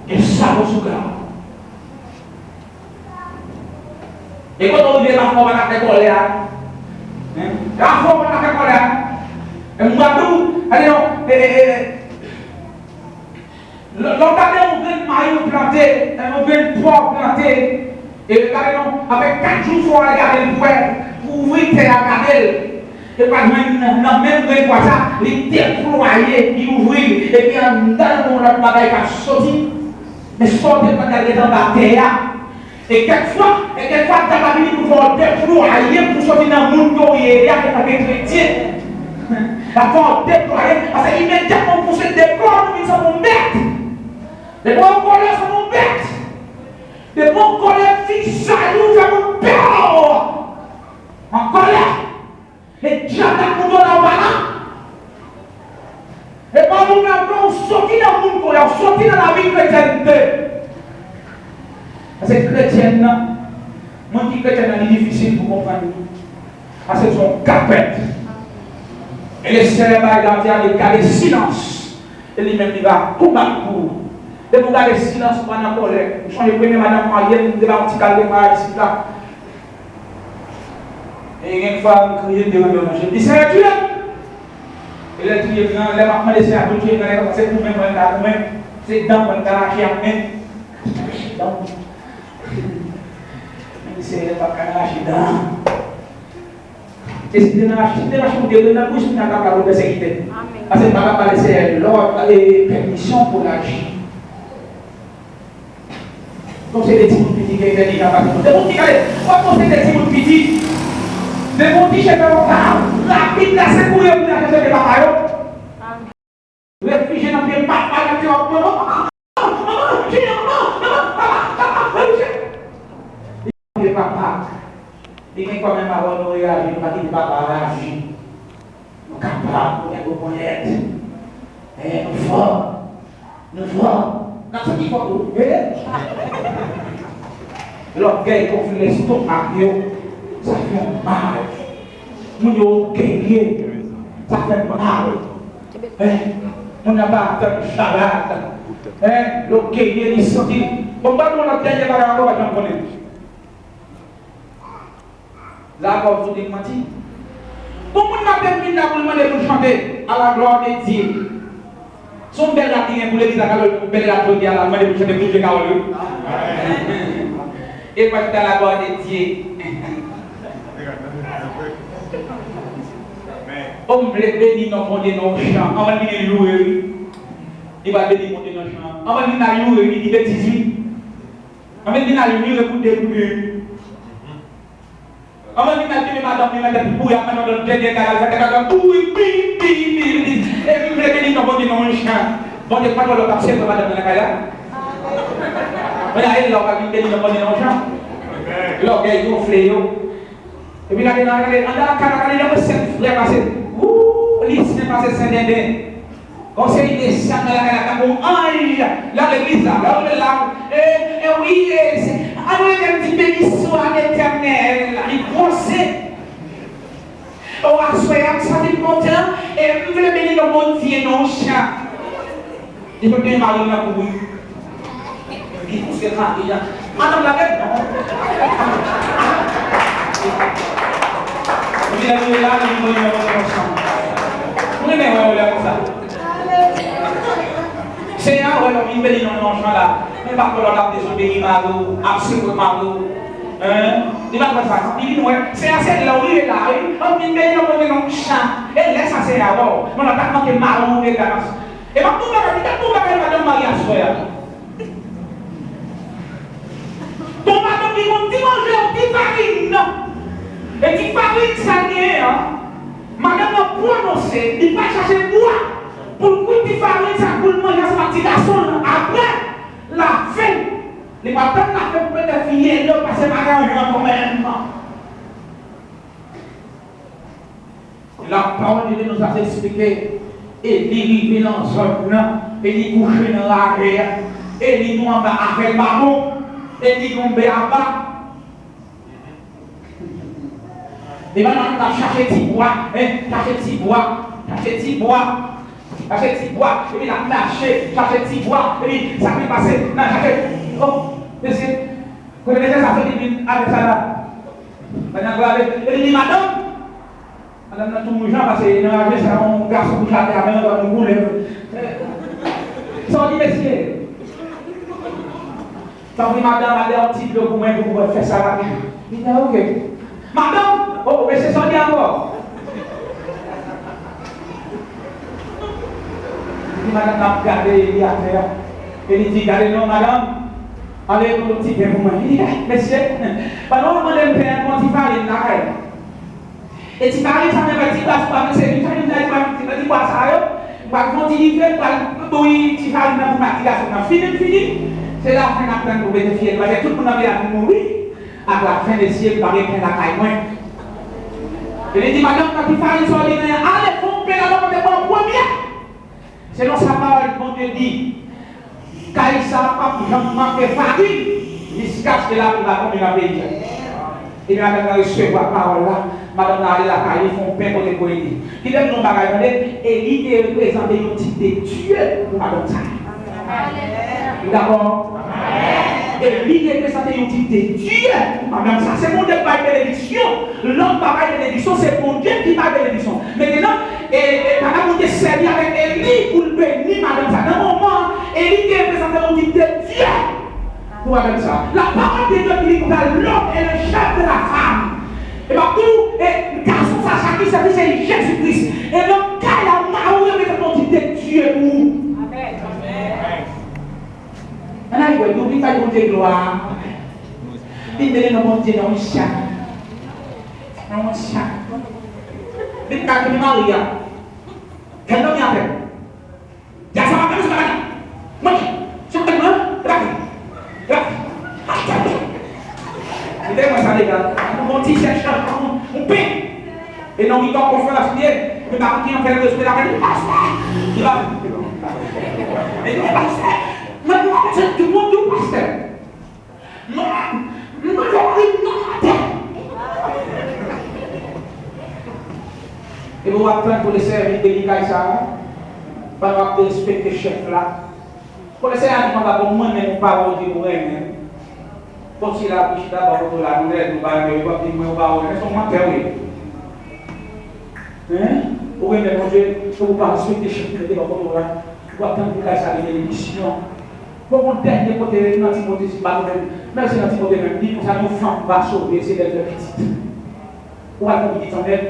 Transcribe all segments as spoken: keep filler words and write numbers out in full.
Gen sa pou sou kè w. E kote w rive, pafwa w pa ka fè kòlè a. Hein? Pafwa w pa ka fè kòlè a. E m ap di w, gade non, e, e, e, lè, lè w gade yon grenn mayi w plante, e yon grenn pwa w plante, e gade non, apre kat jou fò w al gade l pou wè, pou ouvri tè a gade l. E pa jwenn nan, nan menm grenn pwa sa, li deplwaye, li ouvri l, epi anndan l gen yon lòt bagay k ap soti. Men sa w te plante a gentan anba tè a. E kèk fwa, e kèk fwa, dyab la vini pou fè w deplwaye, pou soti nan moun ke w ye a, antanke kretyen. L ap fè w deplwaye, paske imedyatman w pouse de kò, ou vin sanble yon bèt. Depi w an kòlè, w sanble yon bèt. Depi w an kòlè, vizaj ou fè moun pè w. An kòlè. E dyab la ap montre w la ou pa la. E pa ou menm, ou soti nan moun kounye a, ou soti nan lavi kretyènte. Paske kretyèn nan, moun ki kretyèn nan, li difisil pou konprann li. Paske se yon kapèt. E le Senyè bay gade a, li gade silans. E li menm, li va konbat pou ou. Depi w gade silans, ou pa nan kòlè. M sonje premye madanm marye m, m te ba yon ti kal de marye isit la. E gen fwa m kriye, m te rele nan je. Li se Dye. E lè l touye m nan, lè m ap mande Senyè a pou l touye m nan, lè konsa se goumen mwen l ta goumen, se dan mwen l ta rache ak men. Dan. Men Senyè, m p ap ka rache dan. E si te nan, si te nan rache m te nan bouch, m ta kapab pèsekite. Paske m pa t ap ba Senyè lòd, e, pèmisyon pou l aji. Gon seri de timoun piti ki entèlijan pase nou. Depi w ti gade, w ap gon seri de timoun piti. Depi w ti cheve yo pa rapid la, se kouri yo vin al chèche papa yo. Refijye nan pye papa, l ap di w ap pran, pye papa. Li gen kòman avè w nou reyaji, nou pa kite papa a aji. Nou kapab, nou gen gwo ponyèt. Eh, nou fò. Nou fò. N ap santi fò tou. Eh? Lògèy gonfle lestomak yo. Sa fè mal. Moun yo ògeye. Sa fè mal. Eh? Moun nan pa tann chalat. Eh? Lògèy li santi. Bon, ban nou lòt dènye bagay ankò, pa janm konnen. Lakòz ou te manti. Bon, moun nan te vin la pou l mande pou l chante à la gloire de Dieu. Se yon bèl rad li gen pou legliz la, kawòl bèl rad jodi a la, mande pou l chante pou Dye kawòl yo. E pa chante à la gloire de Dieu. O, m vle beni non Bondye nan yon chan. Anvan l vini loure, wi. Li va beni Bondye nan chan. Anvan l vin al loure, wi, li betiz, wi. Anvan l vin al loure pou de pou de, wi. Anvan vin al kenbe madanm li nan tèt li, pou y ap mande yon dènye kay al fè kaka, pi, pi, pi, pi, pi. E m vle beni non Bondye nan yon chan. Bondye pa twò lè w t ap sere madanm nan nan kay la. Mwen a e la w pral vin beni non Bondye nan yon chan. Lògèy gonfle yo. Epi gade nan, gade, anndan lakay la, gade jan mwen sen frè pase. Wou, li sen pase sen denden. Gon seri de sa nan lakay la tankou yon anj nan legliz la. Lè w rive la, e, e wi, e, se, ann rele m di, beniswa Letènèl, li poze. O, aswè a, m santi m kontan, e m vle beni non Bondye nan yon chan. Li fèk gen mari l nan kouri. Li pouse mari a. Madanm la gen non. Epi lè nou ye la, nou vin mwen yon konsa. Nou renmen wè w lè konsa. Senyè a wè lè w vin beni non nan chan la. Men pa kwè lòt ap bezwen beni mari w, ap sere mari w. Hein? Li pa kwè sa non. Li vin wè. Senyè a se lè w rive la, wi. An vin beni non Bondye nan chan. E lè sa Senyè a wè w. Men lòt ap manke mari w de gras. E m ap di w bagay, li t ap di w bagay madanm marye aswè a. Gon madanm ki konn ti manje yon ti farin. E ti farin sa l genyen an, madanm nan pwononse, li pral chache bwa pou l kwit ti farin sa pou l manje ansanm ak ti gason l. Apre, lafen, li pral tann lafen pou petèt fini e l pase pa gen anyen ankò menm. Lapawòl de Dye nou sa eksplike, Eli rive nan zòn nan, Eli kouche nan lari a, Eli tou anba afè l pa bon, Eli tonbe aba. Li pa nan ap chache ti bwa, en, chache ti bwa, chache ti bwa. Chache ti bwa, epi l ap mache, chache ti bwa, epi sa ki pase nan chache. Oh, mesye, kote mesye sa soti vin avèk sa la? Pandan gade, epi li di, madanm, madanm nan tou wouj la, paske nan raje sa, yon gason kouche atè a, men yon koulèv. Sa w di, mesye? Tanpri, madanm, ale yon ti dlo pou mwen, pou mwen fè sa rapid. Li di, ok. Madanm, oh, mesye, sa w di ankò? Li di, madanm nan ap gade li atè a. E li di, gade non, madanm, ale yon ti pen pou mwen. Li di, eh, mesye, pandan w ap mande m pen an, gon ti farin lakay. E ti farin sa, mwen wè ti bwa sou pa, se li farin la, ti farin, ti, ti bwa sa yo, m pral fè yon ti dife, m pral bouyi ti farin nan pou mati gason nan. Fini, m fini. Se lafen n ap tann pou mete fyèl, paske tout moun nan vile ap mouri. Ak lafen, mesye, m pa gen pen lakay mwen. E li di, madanm, nan ti farin sa w di nan, ale fè yon pen la, mwen te pran premye. Selon sa pawòl Bondye di, kay sa a p ap janm manke farin jiskaske lapli va tonbe nan peyi a. Ebyen, madanm nan resevwa pawòl la, madanm nan ale lakay li, fè yon pen kote pou Eli. Kilè m di yon bagay, tande, Eli te reprezante yon tip de Dye pou madanm sa a. Nou dakò? Eli reprezante yon tip de Dye pou madanm sa a. Se Bondye k bay benediksyon. Lòm pa bay benediksyon, se Bondye ki bay benediksyon. Mentenan, e, e, pandan Bondye sèvi avèk Eli pou l beni madanm sa. Nan moman an, Eli te reprezante yon tip de Dye pou madanm sa. La parole de Dieu ki di konsa, l'homme est le chef de la femme. E m ap di w, e gason sa, sa ki sèvi se Jezi Kris. E nan kay la, mari w reprezante yon tip de Dye pou ou. Ann al wè, nou vin bay Bondye glwa. Vin mele non Bondye nan yon chan. Nan yon chan. Vin ka vin mari a. Fè l dòmi atè. Di a sa pa fè, se pa bagay. Manje. Se pa bagay, non? Se pa bagay. Se pa bagay. Li te mwen sa deja. Yon ti chèch nan yon pen. E nan mitan konferans li ye, epi pa ki an fè l respè la, li pastè. Li pa. E li pastè. Mwen, mwen, se tout moun di w pastè. Non, non, non, non, non. Epi w ap tann pou l sèvi beni kay sa a, pandan w ap derespekte chèf la. Kote Senyè a di konsa, bon, mwen menm yon pawòl di nou renmen. Bon, si la bouch la ba w la, nou lè nou ba yo, w ap di mwen yon pawòl, men se yon mantè w ye. Hein? Ou renmen Bondye, ou pa respekte chèf ki mete w kote w la. Ou ap tann pou kay sa vin benediksyon. Bon, yon dènye kote, nan Timote, si m pa twonpe m, men se nan Timote menm, li konsa, yon fanm va sove, se lè l fè pitit. Ou pa fè pitit san mèt?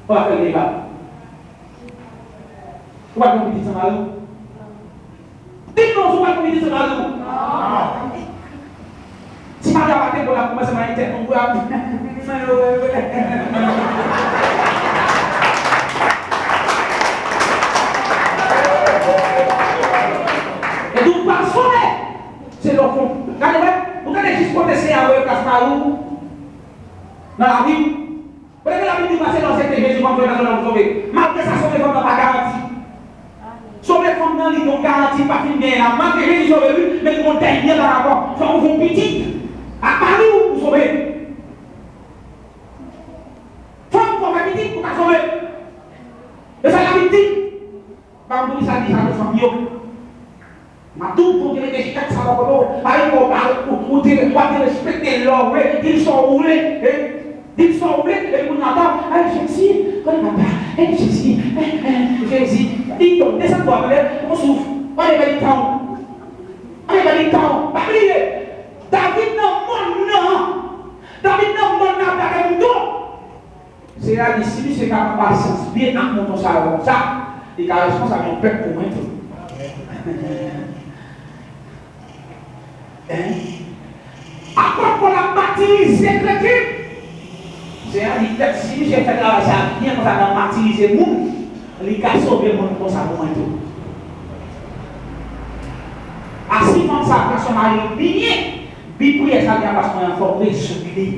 Ou pa fè l deba? Ou pa fè pitit san mari? Di m non, ou pa fè pitit san mari? Si mari a pa te bon, l ap kòmanse mare tèt nou, pou ap. Epi w pa sove. Se lè w fon. Gade, wè, ou tande jis kote Senyè a voye plas mari w nan lavi w. Kote ke Labib di w pase lè w aksepte Jezi kòm Sovè pèsonèl ou sove? Malgre sa, sove fanm nan pa garanti. Sove fanm nan, li gon garanti, pa fin genyen la. Malgre Jezi sove wi, men li gon dènye bagay ankò. Fòk ou fè yon pitit ak mari w pou sove. Fòk ou fè pitit pou ka sove. E sa Labib di. Pa konn poukisa l di sa pou fanm yo. M ap di w, Bondye mete chèk sa nan kò w. Pa gen kò w pa, ou, ou te, ou pa te respekte lè w vle. Di l sa w vle. Eh? Di l sa w vle. Epi moun nan ap, ay, Jezi, kòl papa. Ay, Jezi, eh, eh, Jezi. Di l, desann bò a, tande, pran souf. Ann fè li tan w. Ann fè li tan w. Pa bliye. David nan mòn nan. David nan mòn nan ap gade mouton. Senyè a di, si misye ka pran pasyans byen ak mouton sa yo konsa, li ka responsab yon pèp pou mwen tou. Hein? Apot Pòl ap matirize kretyen. Senyè a di, pèp, si misye fè travay sa byen konsa nan matirize moun, li ka sove moun konsa pou mwen tou. A si fanm sa pran swen mari l byen, bi priyè sa li ap pase mwen an fòk rezoud li.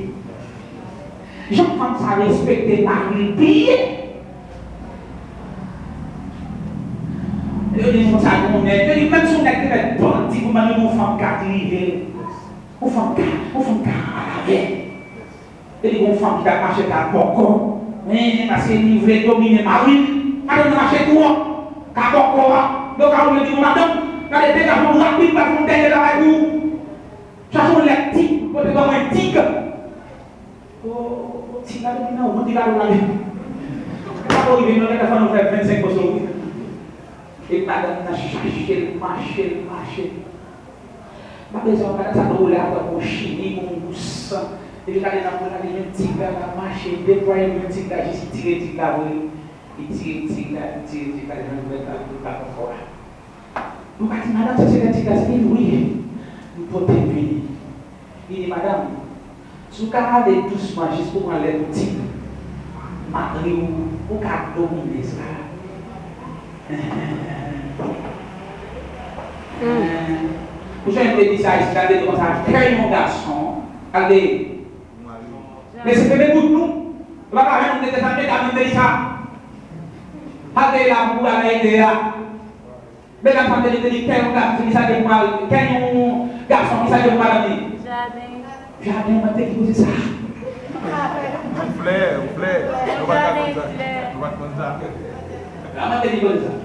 Jan fanm sa respekte mari l byen. Yo di nou sa gon nèg. Yo di menm si yon nèg te mèt bandi pou mwen, yon fanm ka drive l. Yon fanm ka, yon fanm ka atake. Yo di gon fanm ki t ap mache ak bòkò. Men, paske li vle domine mari l. Madanm nan mache twòp. Ka bò kò a. Lè w ka woule di, bon, madanm, gade degaje w rapid, m pral fè yon dènye travay pou ou. Chache yon lèt tig, pote ban mwen tig. O, o, tig la depi nan wont li gade w la. Sa poko rive non, lè fann nou fè vennsenk poso wi. E madanm nan chache l, mache l, mache l. M pa bezwen, madanm sa t woule atò pou chini, pou yon gous san. Epi gade nan pou l gade jwenn tig la, l ap mache, deplwaye jwenn tig la, jis li tire tig la vre. Li tire tig la, li tire tig la, li jwenn lòt la, li pa ankò a. Mwen pa di, madanm, se sèten tig la, se li, wi. M pote vini. Li di, madanm, si w ka ale dousman jis pou pran lè pou tig, mari w, ou ka domine sa. Ou jan te di sa isit la, te di konsa, kè yon gason, al dèyè. Men se fèmen bout nou. Ou pa ka jwenn nou te desann medam nou te di sa. Al dèyè la pou gade ide a. Medam sa te di, te di, kè yon gason, kisa gen pou mal, kè yon gason, kisa gen pou madanm li? Jaden. Jaden, mwen te di pou se sa. Yon flè, yon flè. Nou pa t konn sa. Nou pa t konn sa. La mwen te di pou se sa.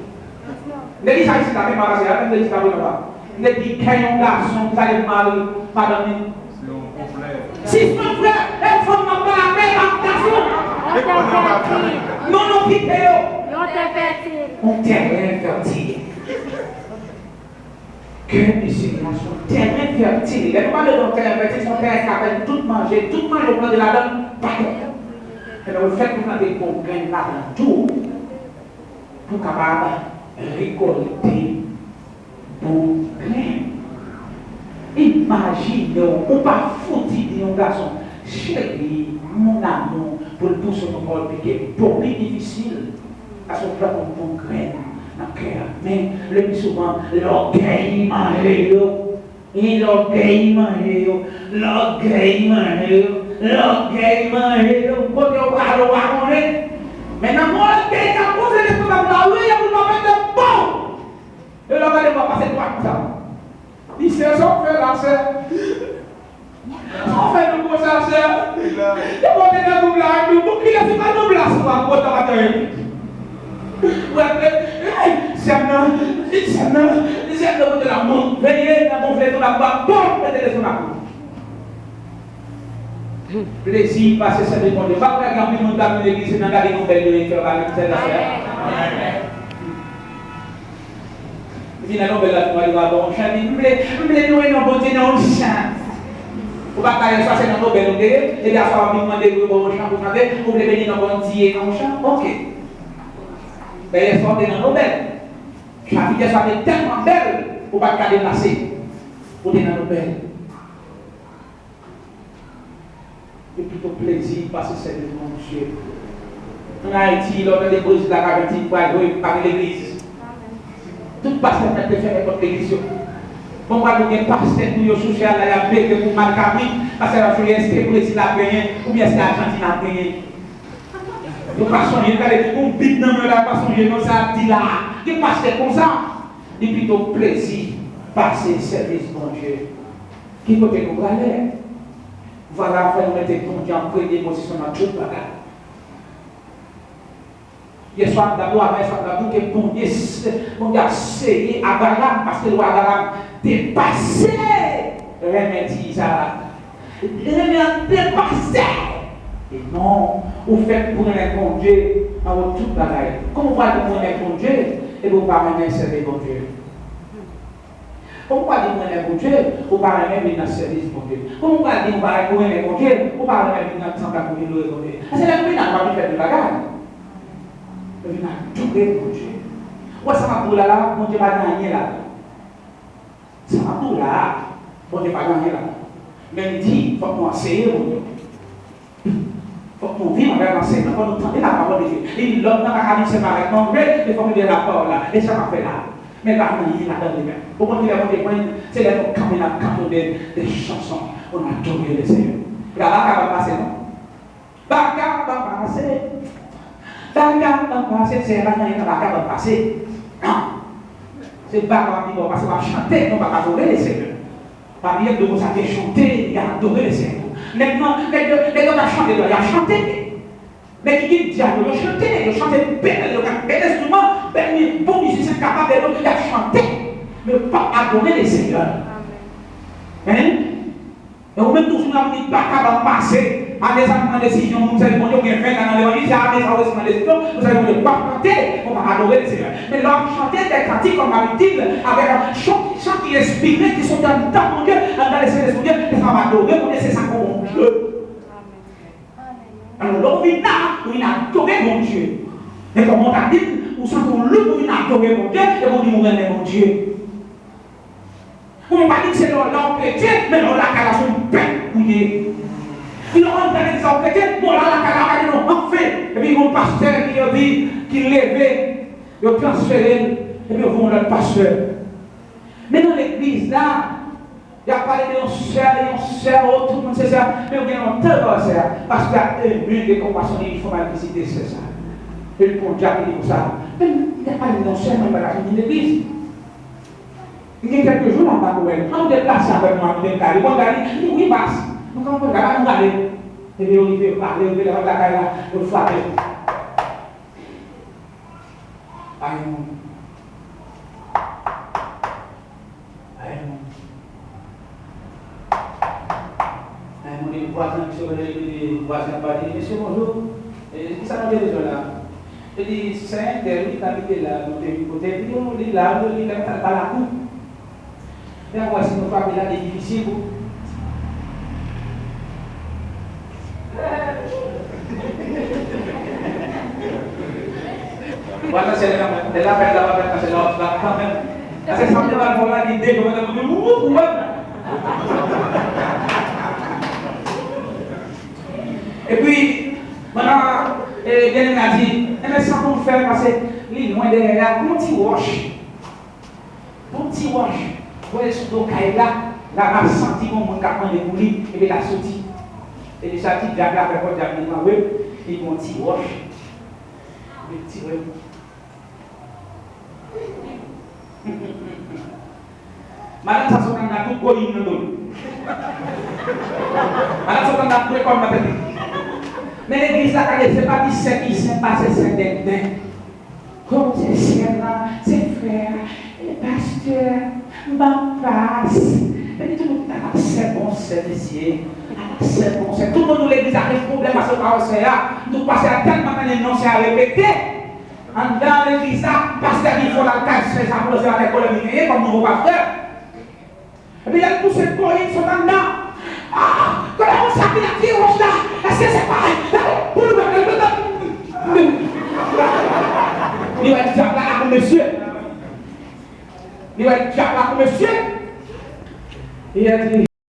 M te di sa isit la, men pa pase la, m te di sa pou papa. M te di, kè yon gason, kisa gen pou mal, madanm li? Se yon flè. Si se yon flè, e fanm nan pa la menm ak gason. Yon tè fètil. Non, non, kite yo. Yon tè fètil. Yon tèren fètil. Kè misye a se yon tèren fètil. Lè nou pale de yon tèren fètil, se yon tèren ki ka fè tout manje, tout manje ou plante ladan l, pa pèdi. Ebyen, lefèt pou plante bon grenn ladan tou, pou kapab rekòlte bon grenn. Imajine w, ou pa fouti di yon gason, cheri, mon amour, pou l pouse yon bò l pike, bon, li difisil. Paske w pran yon bon grenn nan kè a. Men, le pi souvan, lògèy manje yo. E lògèy manje yo. Lògèy manje yo. Lògèy manje yo. Kote yo prale, w pa konnen. Men nan lògèy k ap poze lestomak la, wi, epi w pa mete bon. E lè w gade, w ap pase dwat konsa. Misye, sa w fè la, sè? Sa w fè nou konsa, sè? Yo pote nan doub la, nou, pou kilès se pa doub la, sou a, pou otan maten. Ou ap, ey, sè m nan, sè m nan, sè m nan, pote la, bon, veye, nan bon vle, tou la, ba, bon, mete lestomak nou. Plezi pase sèvi Bondye. Pa kwè gen anpil moun k ap vin legliz, se nan gade nouvèl yo ye fè yo gade nouvèl la, sè. Epi nan nouvèl la, nou al ba bon chan, li, m vle, m vle nou e non Bondye nan yon chan. Ou pa ta yè swa se nan nouvèl ou te ye, epi aswè w ap vin mande pou bon chan pou chante, ou vle beni non Bondye nan yon chan? Oke. Men yè swa w te nan nouvèl. Chapit yè swa te tèlman bèl, ou pa t ka deplase. Ou te nan nouvèl. Li pito plezi pase sèvis Bondye. Ann Ayiti, lè w tande Brezil ak Ajantin pral jwe, pa gen legliz. Tout pastè mèt te fèmen pòt legliz yo. Bon, pral gen pastè tou yo sou chè a la, y ap bege pou mal kabrit, pastè ap jwe, èske Brezil ap genyen, oubyen èske Ajantin ap genyen? Yo pa sonje, gade, yon bib nan men w la, yo pa sonje non sa ap di la. Gen pastè konsa, li pito plezi pase sèvis Bondye. Ki kote nou prale? Vwala, fò nou mete Bondye an premye pozisyon nan tout bagay. Yè swa m t ap di w, avan yè swa m t ap di w ke Bondye, Bondye ap seye Abraram, paske lwa Abraram te pase renmen ti Izarak. Renmen an te pase. E non, ou fèt pou renmen Bondye anwo tout bagay. Kòman w pral di w renmen Bondye, epi w pa renmen sèvi Bondye? Kòman w pral di w renmen Bondye, ou pa renmen vin nan sèvis Bondye? Kòman w pral di w pa, ou renmen Bondye, ou pa renmen vin nan tanp la pou vin lwe Bondye? Paske lè nou vin la, nou pa vin fè de bagay. Nou vin adore Bondye. Ou wè sa m ap di w la la, Bondye pa gen anyen ladan l. Sa m ap di w la a, Bondye pa gen anyen ladan l. Men m di, fòk nou anseye moun yo. Fòk nou viv avèk ansèyman, fòk nou tande lapawòl de Dye. Li di, lòm nan pa ka viv sèlman avèk pan vre, men fòk li viv avèk lapawòl la. E sa m ap fè la. Men pa gen anyen ladan li menm. Ou konn kilè Bondye pran, se lè nou kanpe, n ap kantonnen de chanson pou n adore Lesenyè. Bagay la pa pase non. Bagay la pa pase. Bagay la pa pase, se pa gen anyen nan bagay la pase. Non. Se bagay la pi bon, paske w ap chante, nou pa ka adore Lesenyè. Pa bliye m di w konsa, te chante, y a adore Lesenyè. Nèg nan, nèg yo, nèg yo t ap chante, y ap chante. Nèg ki gen dyab yo, yo chante, yo chante bèl, yo gen bèl enstriman, bèl mi-, bon mizisyen kapab, yo, y ap chante, men yo p ap adore Lesenyè. Amen. E ou menm tou, si w ap di pa ka ban m pase, a mezanmi, pran desizyon, moun sèvi Bondye, ou gen ven tan nan levanjil, se a mezanmi, ou pran desizyon, ou sèvi Bondye, w ap chante, ou p ap adore Lesenyè. Men lè w ap chante dè kantik, kòm David di l, avèk chan, chan ki enspire, ki soti anndan Bondye, anndan Lespri de Bondye, se sa w ap adore Bondye, se sa k bon Bondye. Alò, lè w vin la, ou vin adore Bondye. Men kòman w ta di m, ou santi w lib, ou vin adore Bondye, epi w di m ou renmen Bondye. Bon, m pa di se lè w la w kretyen, men lè w lakay la se yon bèt ou ye. Lè w anndan legliz la w kretyen, bon, lè w lakay la w ka di non, anfen. Epi yon pastè ki yo di ki leve, yo transfere l, epi yo voye yon lòt pastè. Men nan legliz la, y ap pale de yon sè, yon sè, o, tout moun se sè, men yo gen lontan yo pa wè sè a. Pastè a eme, gen konpasyon, li di fò m al vizite sè sa. Epi Bondye ap di konsa, men y ap pale de yon sè, mwen pa ka vin legliz. M gen kèlke jou la m pa ko wè l. An nou deplase avèk mwen, nou te gade. Bon, gade, nou wi pas. Nou kanpe la, nou gade. Epi yo rive, yo pale, yo rive lakay la, yo frape. Ay, moun. Ay, moun. Ay, moun, e vwazen, misye, vwazen ap pale, mesye, bonjou. E, kisa nou te bezwen la? Li di, se entèl, wi, k abite la, nou te vin kote, li di, oh, li la, wi, li la, l pral ba lakou. Men w ap wè si nou frape la, li difisil pou. Vwala, se lè, lè l ap fè, lè l ap fè, se lè l ap kanmenm. Paske sa m te pral fè w la, li deja mete pou di, woup, woup. Epi, pandan, e, Byeneme a di, enben, sa pou m fè, paske li lwen dèyè a, gon ti wòch. Gon ti wòch, voye sou do kay la, la, m ap santi gon moun k ap mande pou li, epi l ap soti. Epi sa ti dyab la fè, fò dyab li pran, wi, li gon ti wòch. Li tire. Madanm sa sot anndan tout koyin nan do l. Madanm sot anndan tout rekòl nan tèt li. Men legliz la, gade, se pa ti sè ki sen, pa se sè dèdè. Kòm se sè la, se frè a, e pastè, m pa pas. Epi tout moun ta ap sè bon sè, mesye. Ap sè bon sè. Tout moun nan legliz la gen pwoblèm paske yo pa wè sè a. M tou pase a tèlman tande non sè a repete. Anndan legliz la, pastè di fò l al kay sè sa pou l wè si l pa gen pwoblèm li genyen kòm nouvo pastè. Epi lè l pouse koyin sot anndan. Ah, kote moun sa ki la ti wòch la? Èske se pa? Li wè dyab la ak mesye. Li wè dyab la ak mesye. Li a di,